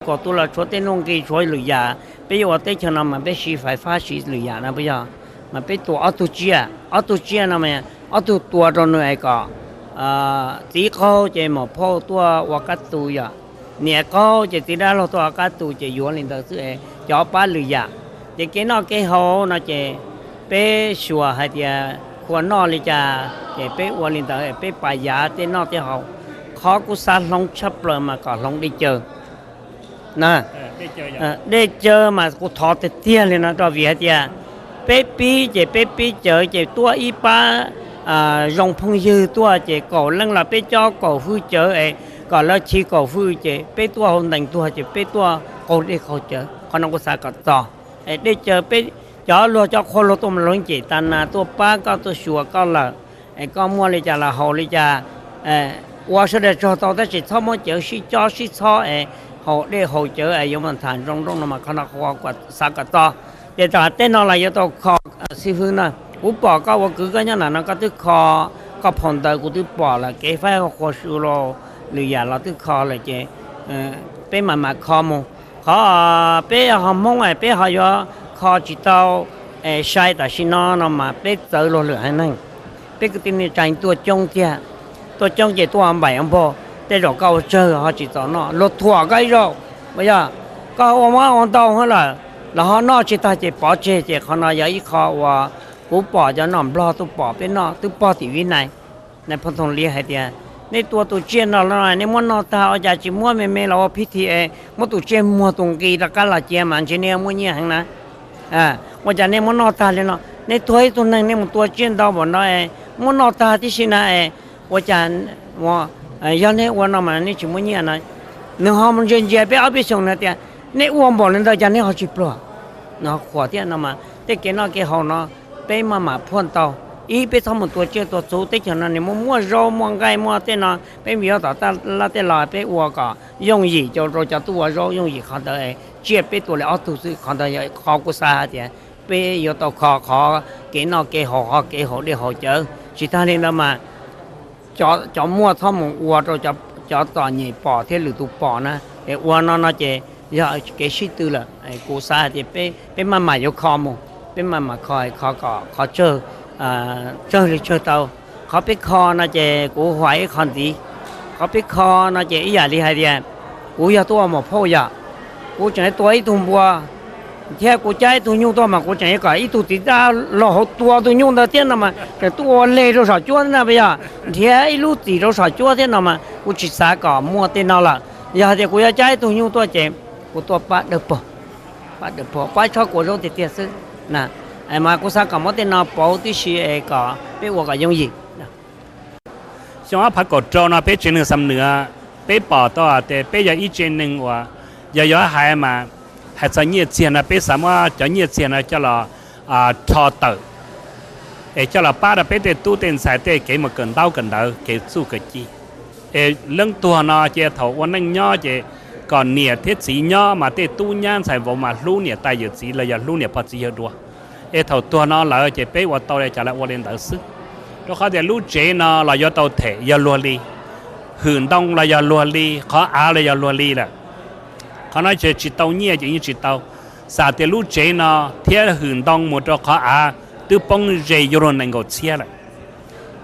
kom tua los tshuav tej nuj nqis tshuav lwm yam. Peb yuav ua teb chaws no mas peb siv fais fab siv lwm yam no puas yog? Mas peb tua ob tug tsiaj, ob tug tsiaj no mas ob tug tua rau nws es kom txiv qaug ces muam phauj tuaj ua qab tu yom, niam qaug ces txiv dab laug tuaj ua qab tu ces yuav li ntawd xwb es cov pab lwm yam. Ces kev noj kev haus no ces peb xyuas hais tias khua noj li cas ces peb ua li ntawd, peb pas yav tej noj tej haus. Qhov kuv xav hloov tshaj plaws mas kom hloov dej cawv. Dej cawv mas kuv thov tiag tiag li no rau vim hais tias peb pib ces peb pib cawv ces tuaj ib pab zoo phooj ywg tuaj ces kaum leej los peb cob kaum hwj cawv es kom lawv chiv kaum hwj ces peb tuaj hauv ntees tuag ces peb tuaj qaug dej qaug cawv. Qhov no kuv xav kom txog es dej cawv peb cov luag cov qhua luag tuaj mas luag cem tas nas tuaj pab koj tuaj xyuas koj lawm es koj muaj li cas los haus li cas ua sawv daws tsaug tau tab sis txhob muab cawv sib cob sib txhob es haus dej haus cawv es yuav mus tham nroo nroo no mas qhov no xav kom txog. Ces tom tej no los yuav tau kho xib hwb na. Kuv pom koj ua kwv koj nyob nram no koj twb kho, koj phau ntawv kuv twb pom lawm, kev faib hau qhua su los lwm yam los twb kho lawm ces peb mam mam kho mus. Qhov peb ho Hmoob peb ho yuav kho tsis tau es sai tam sim no no mas peb txawv luag lwm haiv neeg. Peb kwv tij neej tsa tuaj coob tiag, tuaj coob ces tuaj npaim npaug, tej zaum koj ua tsawg ho tsis txaus noj luag thuam koj ib zaug. Uas yog koj ua mab ua ntau lawm los ho noj tsis tag ces pov tseg. Ces qhov no yog ib qho uas kuv pom cov nom Nplog tuaj pom peb noj twb pog tim Vib Nais. Nais Phoo Thoom Liv hais tias nej tua tus tsiaj no los nej muab noj tag ua cas tsis muab me me los ua phib thi es muab tus tsiaj muag tus nqi rov qab los cia mas ntshe nej muaj nyiaj heev na. Ua cas nej muab noj tag li no? Nej tuag ib tug neeg nej mus tua tsiaj ntau npaum no es muab noj tag tib si na es ua cas yog nej ua no mas nej tsis muaj nyiaj no? Nws ho mus ntsia ntsia peb ob peb xyoos na tias nej ua npaum li ntawd cas nej ho tsis pluag? Nws ho qhuas thiab no mas tej kev noj kev haus no peb maj mam phuaj ntau. Ib, peb txhob mus tua tsiaj tua txhu, teb chaws no nws muaj muaj zaub muaj nqaij muaj tej no, peb mus yuav tom laj tej los peb ua kom yooj yim rau cov tub ua zaub yooj yim. Qhov ntawd tsiaj peb tua li ob tug xwb. Qhov ntawd yog qhov kuv xav hais tias peb yuav tau kho qhov kev noj kev haus, qhov kev haus dej haus cawv. Tsis tag li ntawd mas cov muaj txhob mus ua rau cov txom nyem pom thiab lwm tus pom na. Es ua no no ces yog kev sib tw lawm. Kuv xav hais tias peb maj mam yuav kho mus, peb maj mam kho, kho kom qhov tsawg, tsawg li tsawg tau. Qhov peb kho no ces kuv hais ib qho ntxiv. Qhov peb kho no ces ib yam li hais tias kuv yog tuaj ua muam phauj yom, kuv tseem tua ib tug npua thiab kuv cab ib tug nyuj tuaj mas kuv tseem yuav kom ib tug txiv dab laug hauv tua tus nyuj ntawd thiab no mas tseem tuaj ua leg rau saum cuab na puas yog, nrhiav ib lub txim rau saum cuab thiab no mas kuv tsis xav kom muaj tej no lawm. Yog hais tias kuv yuav cab ib tug nyuj tuaj ces kuv tuaj pab dawb paug, pab dawb paug, pab ib tshob kua zaub tiag tiag xwb. Mas kuv xav kom muab tej no pauv tib si es kom peb ua kom yooj yim. Xyoo ob phav kaum rau no peb tsev neeg Xam Nuas, peb pom tau tias peb yog ib tsev neeg uas yog yuav hais mas hais txog nyiaj txiag no peb xav muab cov nyiaj txiag no coj los rho tawm es coj los pab rau peb tej tub tej ntxhais tej kev mus kawm ntaub kawm ntawv, kev txuj kawm ci. Es leej tuag no ces thaum ua neej nyob ces kom niam thiab txiv nyob mas tej tub nyab ntxhais vauv mas hlub niam tais yawm txiv los yog hlub niam pog txiv yawg dua. Es thaum tuag no lawm ces peb ua tau li cas los ua li ntawd xwb. Rau qhov tias lub tsev no los yuav tau them yog luag li, hwm ntoo los yog luag li, qhov av los yog luag li lawm. Qhov no ces tsis tau nyiaj ces yeej tsis tau. Xam tias lub tsev no thiab hwm ntoo mus rau qhov av twb poob ze yuav luag nees nkaum txhiab lawm.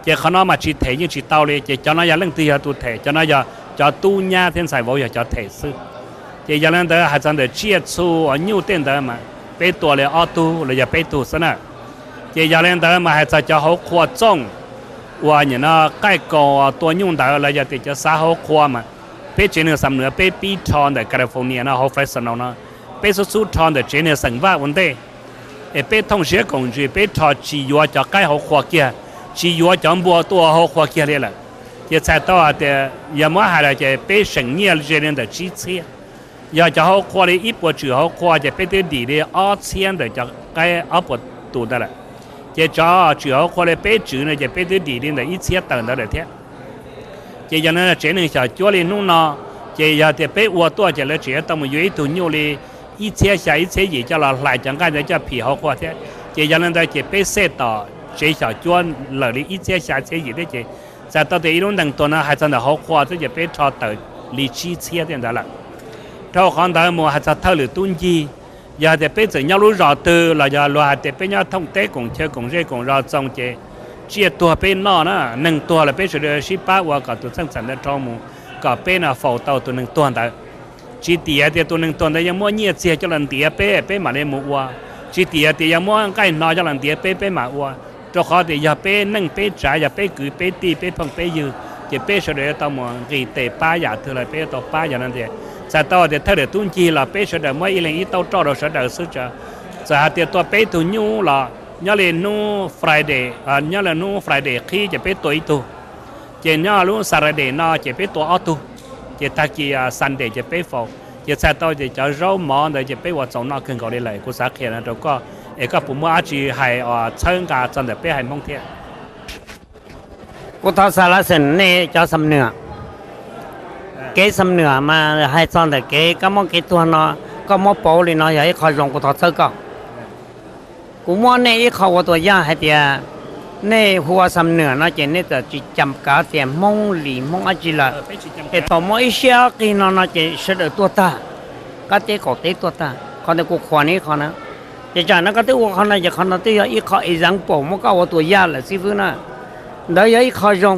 Ces qhov no mas tsis them yeej tsis tau li. Ces cov no yog leej twg yog tus them? Cov no yog cov tub nyab thiab ntxhais vauv yog cov them xwb. Ces yog li ntawd hais txog ntawm tsiaj txhu uas nyuj tej ntawd mas peb tua li ob tug los yog peb tug xwb na. Ces yog li ntawd mas hais txog cov hauv qhua txooj uas nim no qaij kaus tua nyuj ntawd los yog tias cov xav hauv qhua mas peb tsev neeg Xam Nuas peb pib rho ntawm California no hauv Fresno no, peb xub xub rho ntawm tsev neeg xeem Vaj ua ntej. Es peb thooj siab koom ntsws peb rho tsis yuav cov qaib hauv qhua kiag, tsis yuav cov npua tuaj hauv qhua kiag li lawm. Ces txhais tau hais tias yog muab hais los ces peb seem nyiaj ze li ntawm tsib txhiab. Yog cov hauv qhua li ib puas tswm hauv qhua ces peb twb dim li ob txhiab ntawm cov qaib ob puas tus ntawd lawm. Ces cov tswm hauv qhua li peb tswm no ces peb twb dim li ntawm ib txhiab tawm ntawd lawm thiab. Ces yog li no tsev neeg xyom cuab li hnub no, ces yog tias peb ua tuaj ces lawv tseem yuav tau mus yuav ib tug nyuj li ib txhiab xya ib txhiab yim coj los hlais cov nqaij ntawd coj phim hauv qhua thiab. Ces yog li ntawd ces peb xej tom tsev xyom cuab lawm li ib txhiab xya txhiab yim thiab ces txhais tau tias ib lub ntees tuag no hais txog ntawm hauv qhua xwb ces peb rho tawm li tsib txhiab thiab ntawd lawm. Dhau qhov ntawd mus hais txog thawj lwm tub ncig, yog hais tias peb txawm nyob lub zos twg los yog luag hais tias peb nyob thooj teb koom chaw koom zej koom zos txoos ces tsiaj tuag peb noj na, neeg tuag los peb sawv daws sib pab ua kom tus txheej txheem ntawd dhau mus, kom peb no faus tau tus neeg tuag ntawd. Tsis tim hais tias tus neeg tuag ntawd yog muab nyiaj txiag coj los ntiav peb, peb mam li mus ua. Tsis tim hais tias yog muab nqaij hno coj los ntiav peb, peb mam ua. Rau qhov tias yog peb neej peb tsav, yog peb kwv peb tij, peb phooj peb ywg, ces peb sawv daws yuav tau mus nqis tes pab yam twg los peb yuav tau pab. Yog no tias txhais tau tias thawj lwm tub ncig los peb sawv daws muab ib leeg ib tauv roj rau sawv daws xwb. Txawm hais tias tua peb tug nyuj los nyob li hnub Friday, nyob li hnub Friday qhib ces peb tua ib tug, ces nyob lub Saturday no ces peb tua ob tug, ces tag kis Sunday ces peb faus. Ces txhais tau tias cov zaub mov ntawd ces peb ua txaus noj kawg nkaus li lawm. Kuv xav qhia no rau koj es koj puas muaj dab tsi hais txhawb nqa txog ntawm peb haiv Hmoob thiab. Kuv thov xa la xeem nej cov xam nwam, kev xam nwam mas hais txog ntawm kev koj muab kev tuag no, koj muab pauv li no yog ib qho zoo, kuv thov txhawb koj. Kuv muab nej ib qho ua tus yaj hais tias nej hu ua xam nwam no ces nej txawm tsis cam kav tias Hmoob Lis Hmoob dab tsi lawm. Es thaum muaj ib siab qig no no ces sawv daws tuag tag, qab teb qaum teb tuag tag. Qhov ntawd kuv qhuas nej ib qho na. Ces tsam no koj twb ua qhov no ces qhov no twb yog ib qho example muab koj ua tus yaj lawm xib fwb na. Ntawd yog ib qho zoo.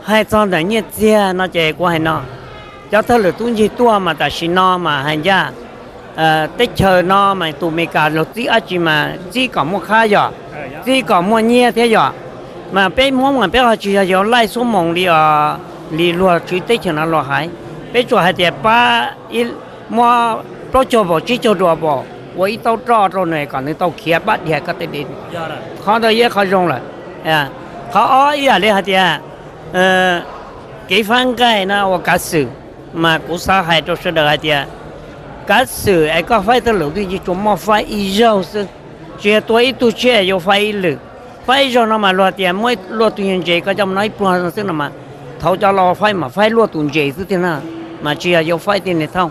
Hais txog ntawm nyiaj txiag no ces kuv hais no, cov thawj lwm tub ncig tuaj mas tam sim no mas hais ncaj teb chaws no mas tus Meskas luag txib dab tsi mas txib kom muaj khab yog, txib kom muaj nyiaj thiab yog. Mas peb Hmoob mas peb ho tsis yog yuav laij xuab moos li, li luag tswv teb chaws no luag hais. Peb tsuas hais tias pab muab plaub caug paus tsib caug dua paus ua ib tauv roj rau nws kom nws tau khiav pab dhia koj tej de. Qhov ntawd yog qhov zoo lawm. Qhov ob ib yam li hais tias kev faib nqaij no ua kav xwm, mas kuv xav hais rau sawv daws hais tias kav xwm es koj faib thawj lwm tub ncig tsuas muaj faib ib zaug xwb, tsis yog tua ib tug tsiaj yuav faib ib lwm. Faib ib zaug no mas luag tias muab luaj tus nyuag ntses koj coj mus no ib pluag xwb no mas, thaum cov laus faib mas faib luaj tus ntses xwb tiag na, mas tsis yog yuav faib tej niag thooj.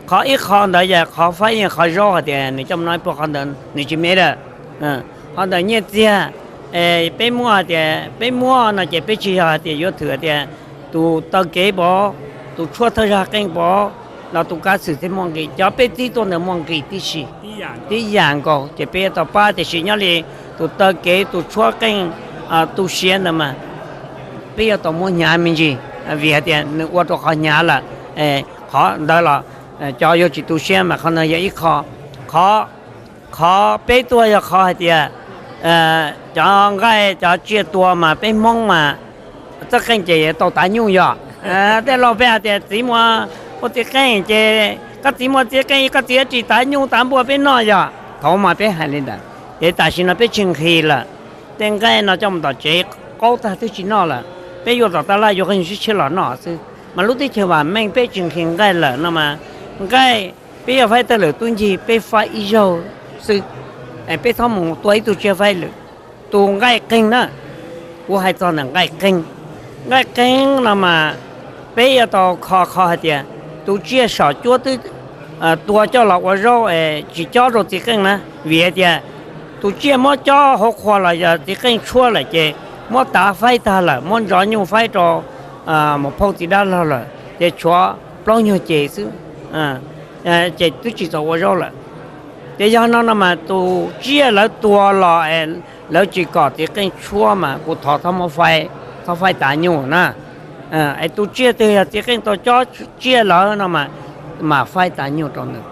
Qhov ib qho ntawd yog qhov faib yeej qhov zaub hais tias nws coj mus no ib pluag qhov ntawd nws tsis me lawm. Qhov ntawd nyiaj txiag, peb muab hais tias peb muab no ces peb tsis yog hais tias yuav thwm hais tias tus taw kev pov, tus tshuab thawj zag qeej pov, los tus kav xwm thiaj muaj nqis. Cov peb txib tuaj ntawd muaj nqis tib si, tib yam nkaus ces peb yuav tau pab. Tiam sis nyob li tus taw kev, tus tshuab qeej, tu siav ntawd mas peb yuav tau muab hnyav me ntsis, vim hais tias nws ua rau qhov hnyav lawm. Qhov ntawd los cov yuav tsis tu siab mas qhov ntawd yog ib qho. Qhov, qhov peb tuaj yog qhov hais tias cov nqaij cov tsiaj tua mas peb Hmoob mas txawj qeej ces tau tav nyuj yog. Tej laus peb hais tias txiv muaj ua txiv qeej ces koj txiv muaj txiv qeej koj txiv tsis tav nyuj tav npua peb noj yog. Thaum mas peb hais li ntawd, ces tam sim no peb tsis nqhis lawm. Tej nqaij no coj mus tom tsev qaub tag twb tsis noj lawm, peb yuav tom tab laj yuav qeej sib tshiab los noj xwb. Mas lub teb chaws vam meej peb tsis nqhis nqaij lawm no mas, nqaij peb yuav faib thawj lwm tub ncig peb faib ib zaug xwb, es peb txhob mus tua ib tug tsiaj faib lwm. Tus nqaij qeej na, kuv hais txog ntawm nqaij qeej. Nqaij qeej no mas peb yuav tau kho qhov hais tias tus tsiaj saum cuab twb tua coj los ua zaub es tsis cob rau txiv qeej na, vim hais tias tus tsiaj muab cob hauv qhua los yog txiv qeej tshuab lawm ces muab tav faib tag lawm, muab ntxov nyuj faib rau mus phauj txiv dab laug lawm ces tshuav plaub nyuag ces xwb, ces twb tsis txaus ua zaub lawm. Ces yog no no mas tus tsiaj lawv tua los es lawv tsis kom txiv qeej tshuab mas kuv thov txhob muab faib, txhob faib tav nyuj na. Es tus tsiaj twg yog txiv qeej tau cob tsiaj lawm no mas, mas faib tav nyuj rau nws.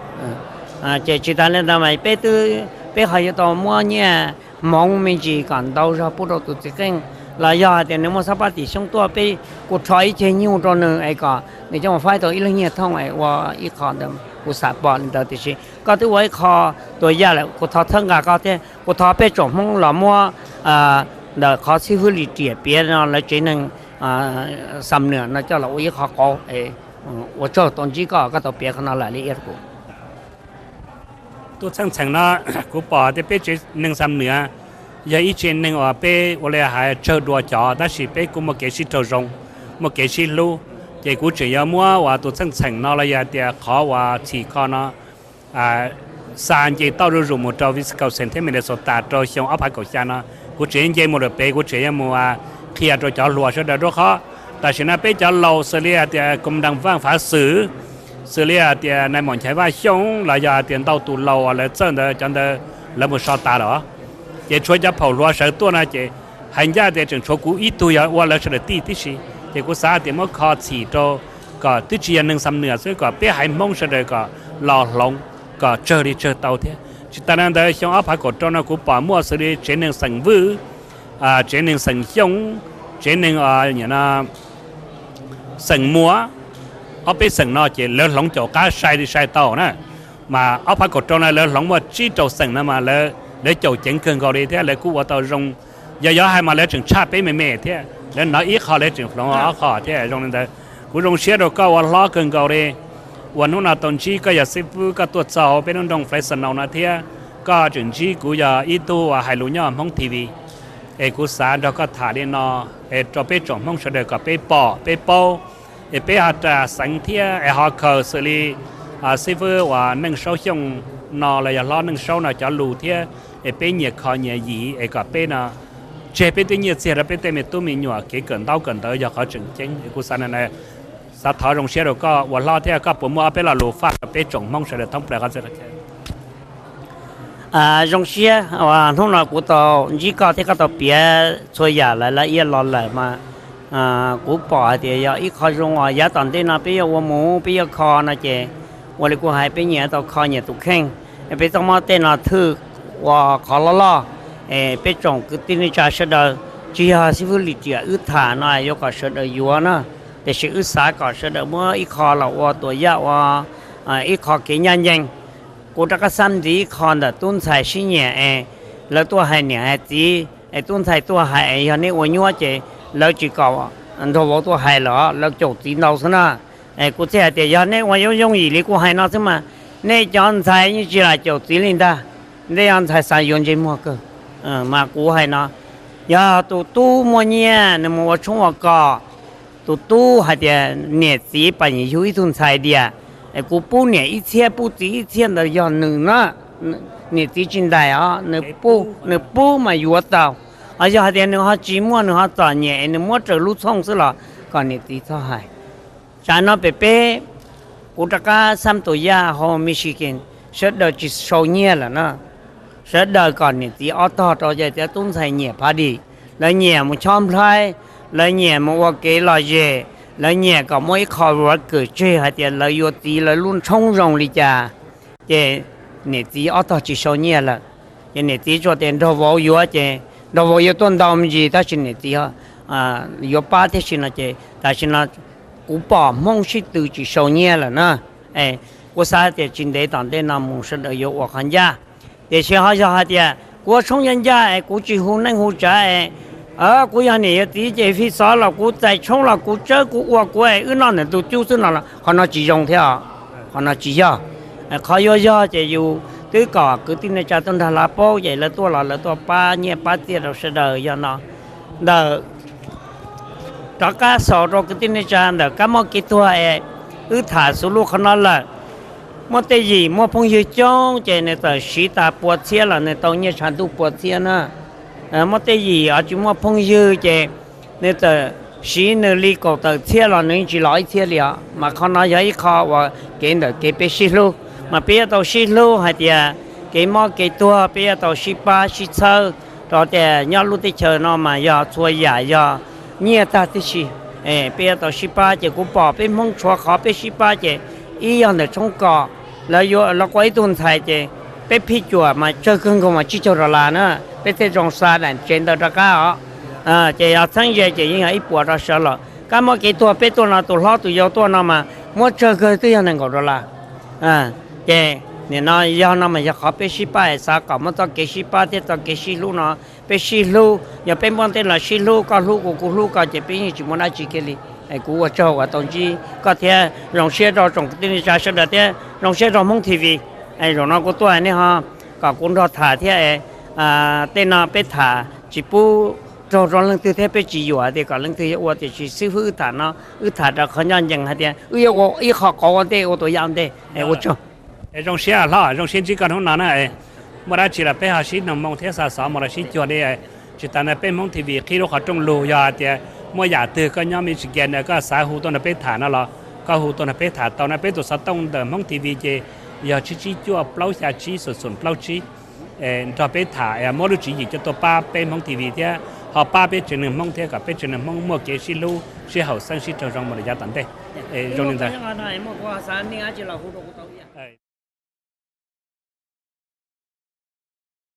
Ces tsis tas li ntawd mas peb twb, peb ho yuav tau muab nyiaj hmoov me ntsis kom ntau zog pub rau tus txiv qeej, los yog hais tias nws muaj xab pab tim xyoob tuaj peb kuj rho ib ceg nyuj rau nws es kom nws coj mus faib tau ib lub nyiaj thooj es ua ib qho ntawd kuv xav pom li ntawd. Tiam sis koj twb ua ib qho tua yaj lawm kuv thov txhawb nqa koj thiab kuv thov peb tsoom Hmoob los muab ntawm qhov xib fwb Lis Riam piav no lawv tsev neeg Xam Nwam no coj los ua ib qho qauv. Ua tsaug tau ntsib koj, koj tau piav qhov no lawm li kuv. Tus txheej txheem no kuv pom tias peb tsev neeg Xam Nwam yog ib tsev neeg uas peb ua li hais tsawg dua cov tab sis peb kuj muaj kev sib raug zoo, muaj kev sib hlub. Ces kuv tseem yuav muab uas tus txheej txheem no los yog tias qhov uas txhim kho no xa nce tauj zuj zus mus rau Wisconsin thiab Minnesota rau xyoo ob phav kaum xya no. Kuv tseem nce mus lawm pem, kuv tseem yuav mus qhia rau cov hluas sawv daws rau qhov tam sim no peb cov laus xws li hais tias Koom Dam Vaaj Fav Xwm, Xws li hais tias nais maum Nchaiv Vaj Xyooj los yog hais tias ntau tus laus uas lawv txawj ntawd, cov ntawd lawv mus so tas lawm. Ces tshuav cov phaum hluas sawv tuaj no ces hais ncaj tias tseem tshuav kuv ib tug yog ua lawv sawv daws tij tib si. Ces kuv xav tias muab kho txhim rau kom twb tsis yog neeg Xam Nuas xwb, kom peb haiv Hmoob sawv daws kom los hloov kom tsawg li tsawg tau thiab. Tsis tas li ntawd, xyoo ob phav kaum rau no kuv pom muaj xws li tsev neeg xeem Vwj, tsev neeg xeem Xyooj, tsev neeg xeem Muas, ob peb xeem no ces lawv hloov caum qab sai li sai tau na. Mas ob phav kaum rau no lawv hloov muaj tsib rau xeem no mas lawv caum ceev kawg nkaus li thiab lawv kuj ua tau zoo. Yog yuav hais mas lawv tseem tshaj peb me me thiab, lawv hnov ib qho lawv tseem hloov ob qho thiab zoo li ntawd. Kuv zoo siab rau koj ua hlob kawg nkaus li uas hnub no tau ntsib koj yog xib fwb, koj tuaj txog hauv peb lub nroog Fresno no thiab koj tseem ntsib kuv yog ib tug uas hais lus nyob Hmoob T V. Es kuv xav nrog koj tham li no es rau peb tsoom Hmoob sawv daws kom peb pom peb paub, es peb ho ras xeev thiab es ho khaws xws li xib fwb uas Neej Saub Xyooj no los yog hlob Neej Saub no cov lus thiab, es peb nyias kho nyias yim es kom peb no tseg peb tej nyiaj txiag rau peb tej me tub me nyuam kev kawm ntaub kawm ntawv yog qhov tseem ceeb. Es kuv xav no, xav thov zoo siab rau koj ua hlob thiab koj puas muaj ob peb lo lus faj rau peb tsoom Hmoob sawv daws thoob plaws qhov txhia? Zoo siab uas hnub no kuv tau ntsib koj thiab koj tau piav txhua yam lawv lawv iab los lawm mas kuv pom hais tias yog ib qho zoo uas yav tom ntej no peb yuav ua mus peb yuav kho no ces ua li kuv hais peb nyias tau kho nyias tus kheej. Peb txhob muab tej no thwj ua qhov loj loj. Es peb tsoom kwv tij neej tsa sawv daws, tsis yog xib fwb Lis Riam wb tham no yuav kom sawv daws yuav na, tiam sis wb xav kom sawv daws muab ib qho los ua tuam yaj ua ib qho kev ncaj ncees. Kuv rov qab xab ntxiv ib qho ntawm tub ntxhais sib nyiam es lawv tuaj hais niam hais txiv es tub ntxhais tuaj hais es yog nej ua nyuab ces lawv tsis kom nraug vauv tuaj hais los lawv caum txiv ntau xwb na. Es kuv thiaj hais tias yog nej ua yooj yooj yim li kuv hais no xwb mas nej cov ntxhais yeej tsis lam caum txiv li ntag. Ntej yog ntxhais xav yuav ntsej muag kawg. Mas kuv hais no, yog tus tub muaj nyiaj nws mus ua tshoob ua kos, tus tub hais tias niam txiv pab nyiam yug ib tug ntxhais diam, es kuv pub niam ib txhiab pub txiv ib txhiab ntawd yog nws na, niam txiv tsis ntais os, nws pub mas yuav tau. Ho yog hais tias nws ho tsis muaj nws ho txom nyem es nws muab raws lub txhooj xwb los kom niam txiv txhob hais. Tsam no pem peb, kuv rov qab xab tus yaj hauv Michigan, sawv daws tsis sau nyiaj lawm na. Sawv daws kom niam txiv ob tog rau ces tias tub ntxhais nyiam phav dim, lawv nyiam mus chob nplhaib, lawv nyiam mus ua kev lom zem, lawv nyiam kom muaj ib qho worker tseg hais tias lawv yuav txiv lawv lub tshoob zoo li cas. Ces niam txiv ob tog tsis sau nyiaj lawm. Ces niam txiv tsuas tias nraug vauv yuav ces nraug vauv yuav tuaj ntau me ntsis tab sis niam txiv yuav pab thiab si no ces tam sim no kuv pom Hmoob sib tw tsis sau nyiaj lawm na. Kuv xav tias tsis ntev tom ntej no mus sawv daws yuav ua qhov ncaj. Tiam sis ho yog hais tias kuv ua tshoob ncaj ncaj es kuv tsis hu neej hu tsav es kuv yog niam yog txiv ces fi xov los kuv txais tshoob los kuv tsawb kuv ua kuv es wb noj ntawm tus cub xwb no los qhov no tsis zoo thiab os. Qhov no tsis yog. Qhov yuav yog ces yus twb kom kwv tij neej tsa tuaj nrog lawv paub ces lawv tuaj los lawv tuaj pab nyiaj pab txiaj rau sawv daws yog no. Ntawm rov qab xaus rau kwv tij neej tsa ntawm kab mob kev tuag es wb tham xu lub qhov no lawm. Muaj tej yim muaj phooj ywg coob ces nws txawm siv tas pua txhiab los nws tau nyiaj tshav ntuj pua txhiab na. Muaj tej yim tsis muaj phooj ywg ces nws txawm siv nws li kaum tawm txhiab los nws yeej tsis los ib txhiab li os. Mas qhov no yog ib qho uas kev ntawm kev peb sib hlub, mas peb yuav tau sib hlub hais tias kev mob kev tuag peb yuav tau sib pab sib txhawb, rau tias nyob lub teb chaws no mas yog txhua yam yog nyiaj tag tib si. Peb yuav tau sib pab ces kuv pom peb Hmoob tshuav qhov peb sib pab ces ib yog ntawm tshoob kos, lawv yuav los ua ib tug ntxhais ces peb phij cuam mas tsawg kawg nkaus mas tsib caug dollar na, peb thiaj zoo xa daim tsev ntawd rov qab os. Ces yog txheeb ze ces yeej yog ib puas rau sawv los kab mob kev tuag peb tuaj no tus hlob tus yau tuaj no mas muab tsawg kawg twb yog nees nkaum dollar. Ces nim no yog no mas yog qhov peb sib pab es xav kom muab txoj kev sib pab thiab txoj kev sib hlub no, peb sib hlub, yog peb muaj tej los sib hlub, koj hlub kuv kuv hlub koj ces peb yeej tsis muaj dab tsi kiag li. Kuv ua tsaug uas tau ntsib koj thiab zoo siab rau tsoom kwv tij neej tsa sawv daws thiab zoo siab rau Hmoob T V. Zaum no kuv tuaj nej ho kom kuv nrog tham thiab, tej no peb tham tsis pub raug rau leej twg thiab peb tsis yuam tias kom leej twg yuav ua tiam sis xib fwb wb tham no, wb tham rau qhov ncaj ncees hais tias wb yuav ua ib qho qauv ua ntej ua tus yaj ua ntej. Ua tsaug. Zoo siab hlob, zoo siab ntsib koj hnub no na. Muaj dab tsi los peb ho sib nug moo thiab xa xov mus los sib cuag li. Tsis tas ntawd peb Hmoob T V qhib lub qhov rooj lug, yog hais tias muaj yam twg koj nyob Michigan koj xav hu tuaj nrog peb tham no los Koj hu tuaj nrog peb tham tau na. Peb tus xov tooj ntawm Hmoob T V ces yog tsib tsib cuaj plaub xya tsib xoom xoom plaub tsib. Nrog peb tham, muab lub tswv yim coj tuaj pab peb Hmoob T V thiab ho pab peb tsev neeg Hmoob thiab kom peb tsev neeg Hmoob muaj kev sib hlub sib haum xeeb sib raug zoo mus rau yav tom ntej. Zoo li ntawd.